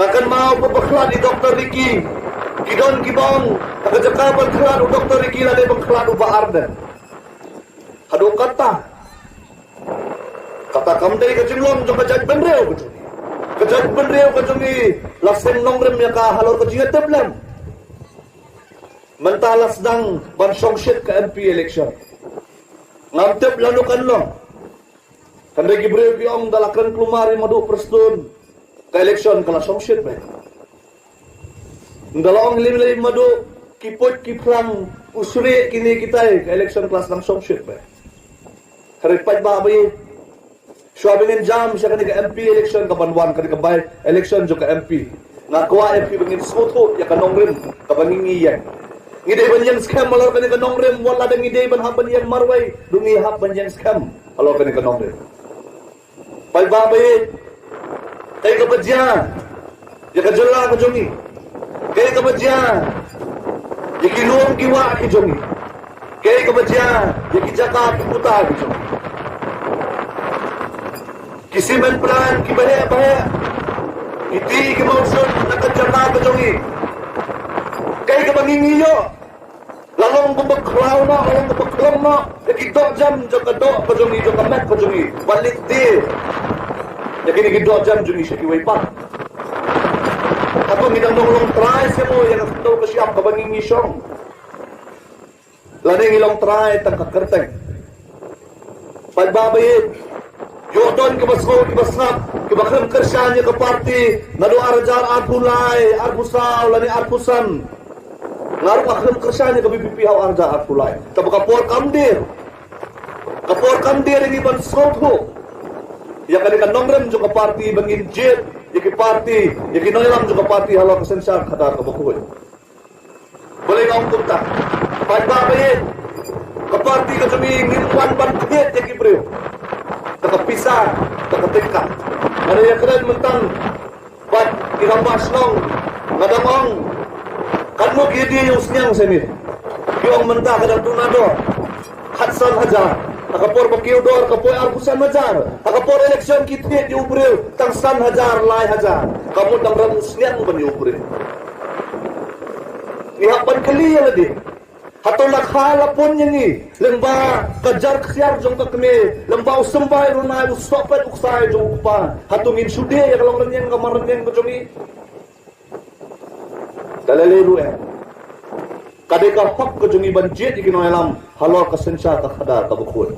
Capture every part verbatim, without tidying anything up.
Nga kynmaw ba ba khlad i Doktor Ricky, ki don kiba ong, ha ka jaka ban khlad u Doktor Ricky lane ban khlad u Bah Ardent. Haduh katta? Kata kam dei ka jinglong jong ka jaitbynriew ka jong ngi. Ka jaitbynriew ka jong ngi la seng nongrim ïa ka halor ka jingïatep lem. Mynta la sdang ban shongshit ka M P election. Ngam tip lano kan long. Hynrei ki briew ki ong da la kren kulmar ïa Madu Prestone, ka election ka la shongshit beit. Da la ong lem lem Madu, ki puit ki phlang, u suri kine kitai, ka election ka la sdang shongshit beit. Hynrei paidbah ba ïeit, shuwa ba ngin jam sha kane ka M P election ka ban wan, kane ka by election jong ka M P, nga kwah ïa phi ba ngin sngewthuh ïa ka nongrim kaba ngi ngi ïeng. Ngi dei ban ïeng skhem halor kane ka nongrim, wat la da ngi dei ban hap ban ïeng marwei, to ngi hap ban ïeng skhem halor kane ka nongrim. Paidbah ba ïeit, kaei kaba jia ïa ka jylla ka jong ngi? Kaei kaba jia ïa ki lum ki wah ki jong ngi? Kaei kaba jia ïa ki jaka ki puta ki jong ngi? Ki cement plant kiba heh ba heh, ki tih ki mawshun na ka jaka ka jong ngi. Kaei kaba ngi ngi ïoh? La long kumba khraw noh, la long kumba khlong noh ïa ki dohjem jong ka doh ka jong ngi, jong ka met ka jong ngi, ban leit die ïa kine ki dohjem jong ngi sha kiwei pat. Hato ngi dang long trai seh mo ïa ka khyndew ka shyiap kaba ngi ngi shong? Lane ngi long trai tang ka kyrteng? Paidbah ba ïeit, ïoh don kiba sngew kiba sngap, kiba khlem kyrshan ïa ka party naduh ar hajar arphew lai, arphew saw lane arphew san. Nga ruh nga khlem kyrshan ïa ka V P P ha u ar hajar arphew lai. Tangba ka por kam dier. Ka por kam dier ïa ngi ban sngewthuh ïa kane ka nongrim jong ka party, ba ngin jied ïa ki party, ïa ki nongïalam jong ka party halor ka synshar khadar kaba khuid. Balei nga ong kumta? Paidbah ba ïeit, ka party ka jong ngi ngim wan ban thied ïa ki briew da ka pisa, da ka tyngka. Nga dang ïakren mynta bad ki rangbah shnong, nga dang ong, katno ki die ïa u sniang sha miet? Ki ong mynta ka dang duna dor khatsan hajar. Ha ka por ba kiew dor ka poi arphew san hajar. Ha ka por election ki thied ïa u briew tang san hajar, lai hajar. Ka mut dang rem u sniang ban ïa u briew. Ngi hap ban kylli ïa lade, hato la kha la pun ïa ngi lyngba ka jar ksiar jong ka kmie, lyngba u symbai u rnai, u sohpet u ksai jong u kpa? Hato ngin shu die ïa ka long rynïeng ka mar rynïeng ka jong ngi? Ka lei lei ruh em. Ka dei ka hok ka jong ngi ban jied ïa ki nongïalam halor ka synshar ka khadar kaba khuid.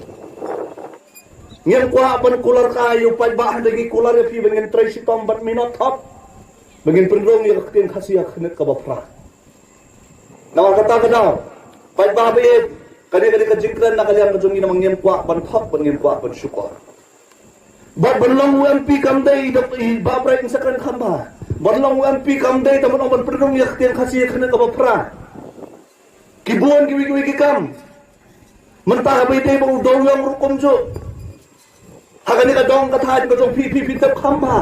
Ngim kwah ban kular kai ïa u paidbah, hynrei ngi kular ïa phi ba ngin trei shitom bad minot thok, ba ngin pynrung ïa ka ktien Khasi ha ka khyndiat kaba phra. Namar kata ka daw, paidbah ba ïeit, kane ka dei ka jingkren na ka liang ka jong ngi, namar ngim kwah ban thok bad ngim kwah ban shukor. Bad ban long u M P kam dei da i Bah Bright Seng Kren Khambha. Ban long u M P kam dei tang ban ong ban pynrung ïa ka ktien Khasi ha ka khyndiat kaba phra. Ki bun kiwei kiwei ki kam. Mynta haba ïadei bad u Dewïong ruh kumjuh. Ha kane ka dong ka thaiñ ka jong phi, phi, phi tip kham bha.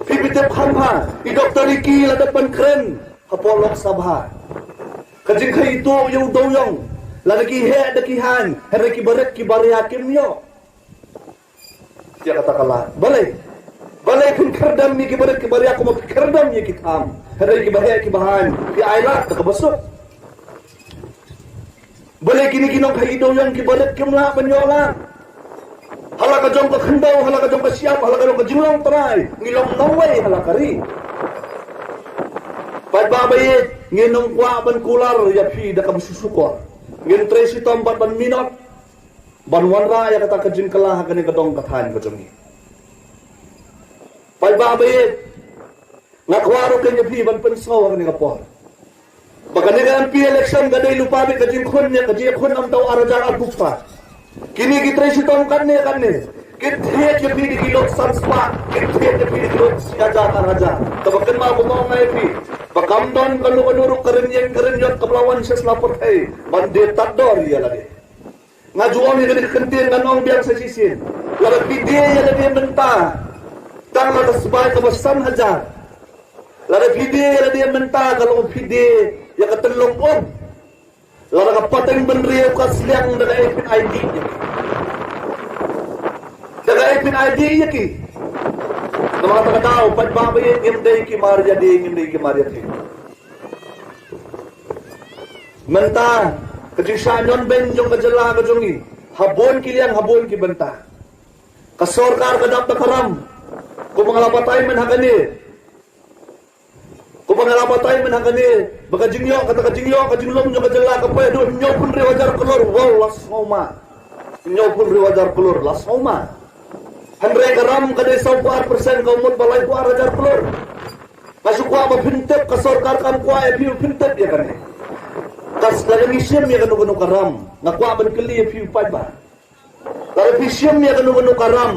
Phi, phi tip kham bha. I Doktor Ricky la dep ban kren hapoh Lok Sabha. Ka jingkheiñ ïa u Dewïong, lada ki heh da ki haiñ, hynrei ki barit ki baria kim ïoh ïa kata ka lad. Balei? Balei phin khyrdem ïa ki barit ki baria kumba phi khyrdem ïa ki tham, hynrei ki baheh ki bahaiñ phi ailad da kaba suk? Balei kine ki nongkheiñ ïa u Dewïong ki barit kim lah ban ïoh lad? Ha la ka jong ka khyndew, ha la ka jong ka shyiap, ha la ka jong ka jinglong trai, ngi long nongwei ha la ka ri. Paidbah ba ïeit, ngin ym kwah ban kular ïa phi da kaba shu shukor. Ngin trei shitom bad ban minot ban wanrah ïa kata ka jingkylla ha kane ka dong ka thaiñ ka jong ngi. Paidbah ba ïeit, nga kwah ruh kein ïa phi ban pynsngew ha kane ka por ba kane ka M P election ka dei lypa beit ka jingkhun ïa ka jingkhun namar u ar hajar arphew phra. Kine ki trei shitom katne katne, kin thied ïa phi da ki lut san spah, kin thied ïa phi da ki lut shi hajar ar hajar. Tangba kynmaw kumba ong nga ïa phi, ba kam don kano kano ruh ka rynïeng ka rynïot kaba la wan sha sla pyrthei ban die tad dor ïa lade. Nga ju ong ïa kane ka kyntien, ngan ong biang sa shisien. Lada phi die ïa lade mynta tang la ka sbai kaba san hajar, lada phi die ïa lade mynta ka long phi die ïa ka tyllong um. Lada ka pateng bynriew ka sliang, da kaei phin ai dih ïa ki? Da kaei phin ai dih ïa ki? Namar kata ka daw, paidbah ba ïeit, ngim dei ki mar ïa die, ngim dei ki mar ïa thieng. Mynta ka jingshah ñion beiñ jong ka jylla ka jong ngi ha bun ki liang, ha bun ki bynta. Ka sorkar ka dap da ka ram. Kumba nga la batai mynha kane, kumba nga la batai mynha kane, ba ka jingïoh, kata ka jingïoh, ka jinglum jong ka jylla ka poi haduh hynñiewphew hynriew hajar klur. Wow, la sngewma. Hynñiewphew hynriew hajar klur, la sngewma. Hynrei ka ram ka dei sawphew ar persen, ka mut ba laiphew ar hajar klur. Nga shu kwah ba phin tip, ka sorkar kam kwah ïa phi ba phin tip ïa kane. Ka s-, lada ngi shim ïa kano kano ka ram, nga kwah ban kylli ïa phi u paidbah. Lada phi shim ïa kano kano ka ram,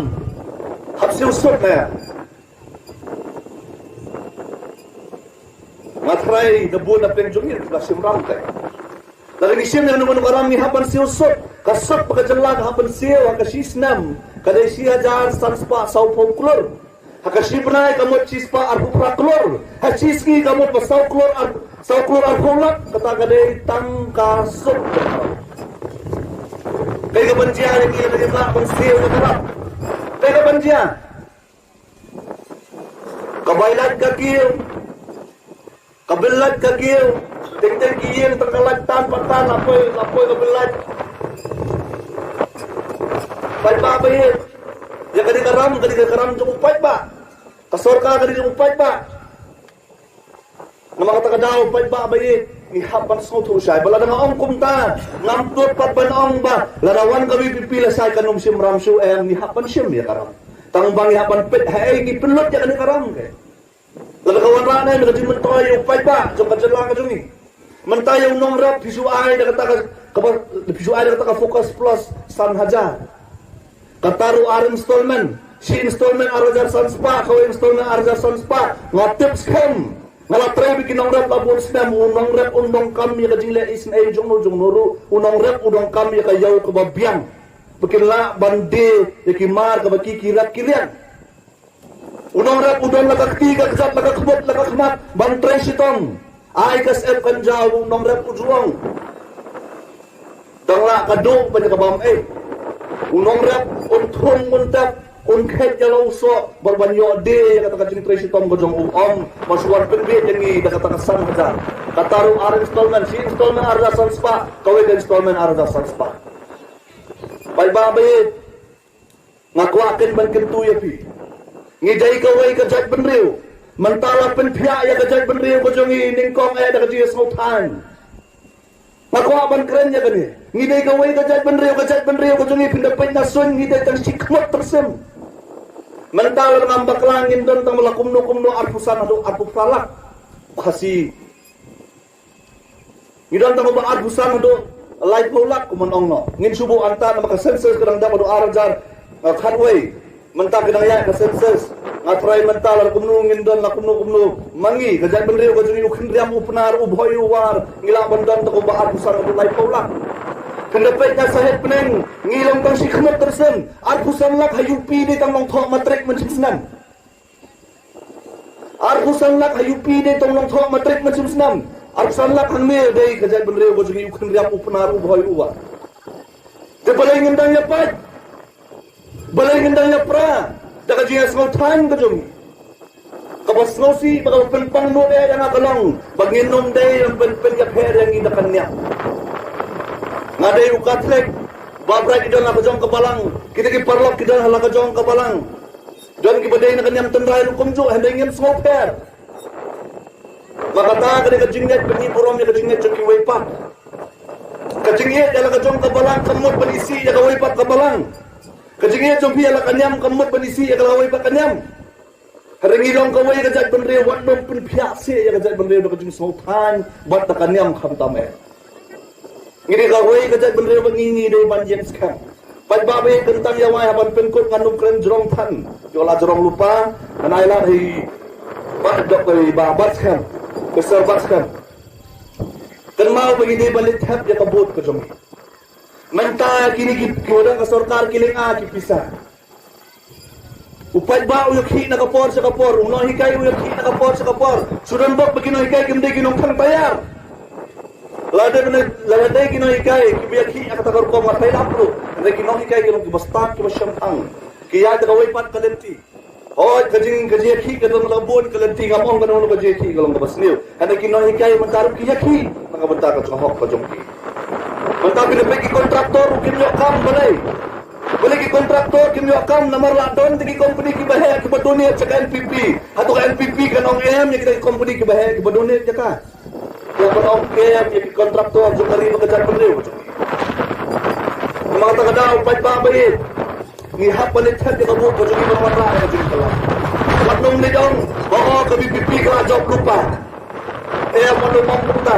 hap siew suk ne. Nga tharai na bun na pdeng jong ngi la shim ram te. Lada ngi shim ïa kano kano ka ram ngi hap ban siew suk. Ka suk ba ka jylla ka hap ban siew ha ka shi snem ka dei shi hajar san spah sawphew klur. Ha ka shi bnai ka mut shi spah arphew phra klur. Ha shi sngi ka mut ba saw klur ar-, saw klur arphew lak. Kata ka dei tang ka suk. Kaei ka ban jia ïa ngi lada ngim lah ban siew ïa ka ram? Kaei ka ban jia? Ka bai lait ka kiew. Ka bil lait ka kiew. Teng teng ki ïing tang ka lait tan pat tan, la poi, la poi ka bil lait. Paidbah ba ïeit. Ïa ka dei ka ram, ka dei ka ram jong u paidbah. Ka sorkar ka dei jong u paidbah. Namar kata ka daw, paidbah ba ïeit, ngi hap ban sngewthuh shai. Ba lada nga ong kumta, ngam tut pat ban ong ba lada wan ka V P P lashai kan ym shim ram shuh, em, ngi hap ban shim ïa ka ram. Tang ba ngi hap ban peit haei ngi pynlut ïa kane ka ram, ke. Lada ka wanrah ne ka jingmyntoi ïa u paidbah jong ka jylla ka jong ngi. Mynta ïa u nongrep phi shu ai da kata ka, kaba, phi shu ai da kata ka Focus Plus san hajar. Kata ruh ar installment, shi installment ar hajar san spah, kawei installment ar hajar san spah. Nga tip skhem, nga la trei bad ki nongrep la bun snem, u nongrep un donkam ïa ka jingleh isynei jong no jong no ruh, u nongrep u donkam ïa ka ïew kaba biang. Ba kin lah ban die ïa ki mar kaba ki, ki rep ki liang. U nongrep u don la ka kti ka kjat, la ka khmut la ka khmat ban trei shitom. Ai ka syep kan jaw, u nongrep u ju ong. Tang la ka duk ban ka bam eh. U nongrep un thung un tep, un khet ïa la u soh, bad ban ïoh die ïa kata ka jingtrei shitom ka jong u, ong ba shu wan pynbiej ïa ngi da kata ka san hajar. Kata ruh ar installment, shi installment ar hajar san spah, kawei ka installment ar hajar san spah. Paidbah ba ïeit, nga kwah kin ban kyntu ïa phi. Ngi dei kawei ka jaitbynriew. Mynta la pynphiah ïa ka jaitbynriew ka jong ngi nyngkong eh da ka jingïasngewthuh. Nga kwah ban kren ïa kane. Ngi dei kawei ka jaitbynriew, ka jaitbynriew ka jong ngi, phin da peit na suiñ ngi dei tang shi khmut tyrsim. Mynta la ngam bakla ngin don tang ba la kumno kumno arphew san haduh arphew phra lak Khasi. Ngi don tang ba arphew san haduh laiphew lak kumno ong no. Ngin shu buh anta namar ka census ka dang dap haduh ar hajar, eh, khatwei. Mynta ka dang ïaid ka census. Nga tharai mynta la kumno ngin don, la kumno kumno. Ma ngi ka jaitbynriew ka jong ngi, u khynriam u pnar, u bhoi u war, ngi lah ban don tang ba arphew san haduh laiphew lak. Phin da peit na Saheb Pneng ngi long tang shi khmut tyrsim. Arphew san lak ha U P dei tang long thoh matrik mynshisnem. Arphew san lak ha U P dei tang long thoh matrik mynshisnem. Arphew san lak hangne dei ka jaitbynriew ka jong ngi, u khynriam u pnar u bhoi u war. Te balei ngin dang ïa pait? Balei ngin dang ïa pra da ka jingïasngewthuh ka jong ngi? Kaba sngewsih bad kaba pynpang nud eh ïa nga ka long ba ngin ym dei ban pyn, pynïapher ïa ngi da ka niam. Nga dei u Katholik, ba bra ki don ha la ka jong ka balang, kita ki paralok ki don ha la ka jong ka balang. Don kiba dei na ka niam tynrai ruh kumjuh, hynrei ngim sngewpher. Namar kata ka dei ka jingngeit ba ngi burom ïa ka jingngeit jong kiwei pat. Ka jingngeit ïa la ka jong ka balang kam mut ban isih ïa kawei pat ka balang. Ka jingngeit jong phi ïa la ka niam kam mut ban isih ïa kawei pat ka niam. Hynrei ngi long kawei ka jaitbynriew, wat nym pynphiah seh ïa ka jaitbynriew da ka jingsngewthuh bad da ka niam khamtam eh. Ngi dei kawei ka jaitbynriew ba ngi, ngi dei ban ïeng skhem. Paidbah ba ïeit, kyntang ïa wai ha ban pynkut ngan ym kren jrong than. Ïoh la jrong lypa, ngan ai lad hi. Ba dok ka ba bat skhem. Ka ser bat skhem. Kynmaw ba ngi dei ban leit thep ïa ka vote ka jong ngi. Mynta kine ki, ki wan da ka sorkar ki lynga ki pisa. U paidbah u ïakhih na ka por sha ka por, u nonghikai u ïakhih na ka por sha ka por. Shu don bok ba ki nonghikai kim dei ki nongthang tayar. Lada dei, lada dei ki nonghikai kiba ïakhih ha kata ka rukom nga tharai lap ruh. Hynrei ki nonghikai ki long kiba stad, kiba shemphang. Ki ïaid da kawei pat ka lynti. Hooid, ka jing, ka jingïakhih ka don kaba bun ka lynti, ngam ong ka don kaba jingïakhih ka long kaba sniew. Hynrei ki nonghikai mynta ruh ki ïakhih na ka bynta ka jinghok ka jong ki. Mynta phi ïa peit ki kontraktor ruh kim ïoh kam balei. Balei ki kontraktor kim ïoh kam? Namar la don te ki kompani kiba heh kiba donate sha ka N P P. Hato ka N P P kan ong em ïa kita ki kompani kiba heh kiba donate ïa ka? Ïa ban ong em ïa ki kontraktor jong ka ri bad ka jaitbynriew. Namar kata ka daw paidbah ba ïeit, ngi hap ban leit thep ïa ka vote ka jong ngi ban wanrah ïa ka jingkylla. Wat nym leit ong ba, oh, ka V P P ka la jop lypa. Eh, wat nym ong kumta.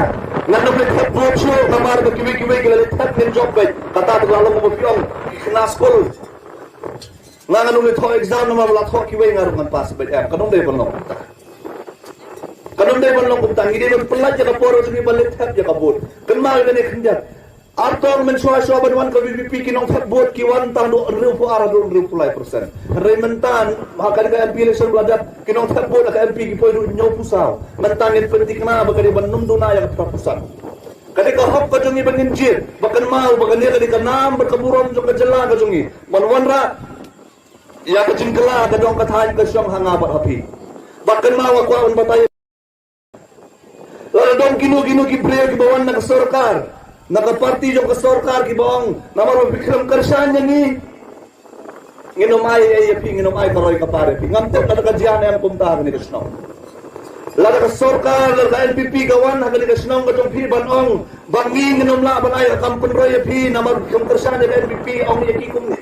Ngan nym leit thep vote shuh namar ba kiwei kiwei ki la leit thep ngin jop beit. Kata te ka la long ba phi ong ki khynnah skul. Nga ngan nym leit thoh exam namar ba la thoh kiwei nga ruh ngan pass beit. Em, kan nym dei ban long kumta. Kan nym dei ban long kumta, ngi dei ban pyllait ïa ka por jong ngi ban leit thep ïa ka vote. Kynmaw ïa kane khyndiat. Artong mynshuwa shuwa ban wan ka V P P ki nongthep vote ki wan tang haduh hynriewphew ar haduh hynriewphew lai percent. Hynrei mynta ha kane ka M P election ba la dep ki nongthep vote ha ka M P ki poi haduh hynñiewphew saw. Mynta ngin pynthikna ba ka dei ban nym duna ïa ka phra percent. Ka dei ka hok ka jong ngi ba ngin jied, ba kynmaw ba kane ka dei ka nam bad ka burom jong ka jylla ka jong ngi. Ban wanrah ïa ka jingkylla ka dong ka thaiñ ka shong ha nga bad ha phi. Ba kynmaw nga kwah ban batai. Lada don kino kino ki briew kiba wan na ka sorkar, na ka parti jong ka sorkar kiba ong, namar ba phi khlem kyrshan ïa ngi, ngin ym ai ei ïa phi, ngin ym ai ka roi ka par ïa phi. Ngam tip lada ka jia ne em kumta ha kane ka shnong. Lada ka sorkar, lada ka N P P ka wan ha kane ka shnong ka jong phi ban ong ba ngi ngin ym lah ban ai ka kam pynroi ïa phi namar ba phi khlem kyrshan ïa ka N P P, ong ïa ki kumne.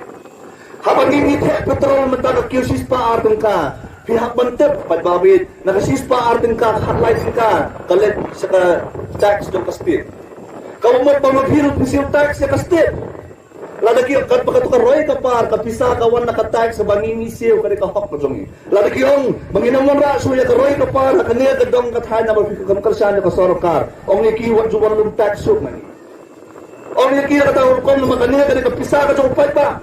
Haba ngi, ngi theh petrol mynta ka kiew shispah ar tyngka. Phi hap ban tip, paidbah ba ïeit, na ka shispah ar tyngka, khatlai tyngka ka leit sha ka tax jong ka state. Kaba mut ba ma phi ruh phi siew tax sha ka state. Lada ki, katba kato ka roi ka par, ka pisa ka wan na ka tax ba ngi, ngi siew, ka dei ka hok ka jong ngi. Lada ki ong ba ngin ym wanrah shuh ïa ka roi ka par ha kane ka dong ka thaiñ namar phi khlem kyrshan ïa ka sorkar, ong ïa ki wat ju wan lum tax shuh na ngi. Ong ïa ki kata ka rukom namar kane ka dei ka pisa ka jong u paidbah.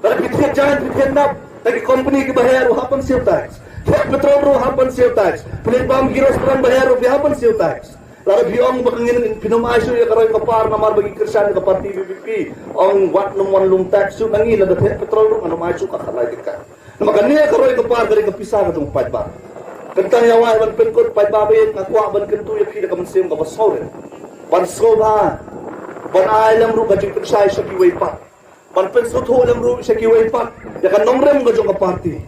Lada phi thied jaiñ, phi thied nap, na ki kompani kiba heh ruh hap ban siew tax. Thied petrol ruh hap ban siew tax. Phi leit bam ki restaurant ba heh ruh phi hap ban siew tax. Lada phi ong ba ka ngin, phin ym ai shuh ïa ka roi ka par namar ba ngi kyrshan ïa ka parti V P P, ong wat nym wan lum tax shuh na ngi, lada thied petrol ruh ngan ym ai shuh ka khatlai tyngka. Namar kane ka roi ka par ka dei ka pisa ka jong u paidbah. Kynta ïa wai ban pynkut, paidbah ba ïeit, nga kwah ban kyntu ïa phi da ka mynsiem kaba sngewrit. Ban sngewbha ban ai lem ruh ka jingpynshai sha kiwei pat. Ban pynsngewthuh lem ruh sha kiwei pat ïa ka nongrim ka jong ka parti.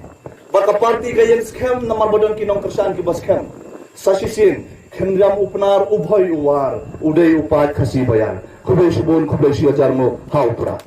Bad ka parti ka ïeng skhem namar ba don ki nongkyrshan kiba skhem. Sa shisien, khyndiat u Pnar, u Bhoi u War, u dei u paid Khasi Baïar. Khublei shibun, khublei shi hajar nguh, ha u Prah.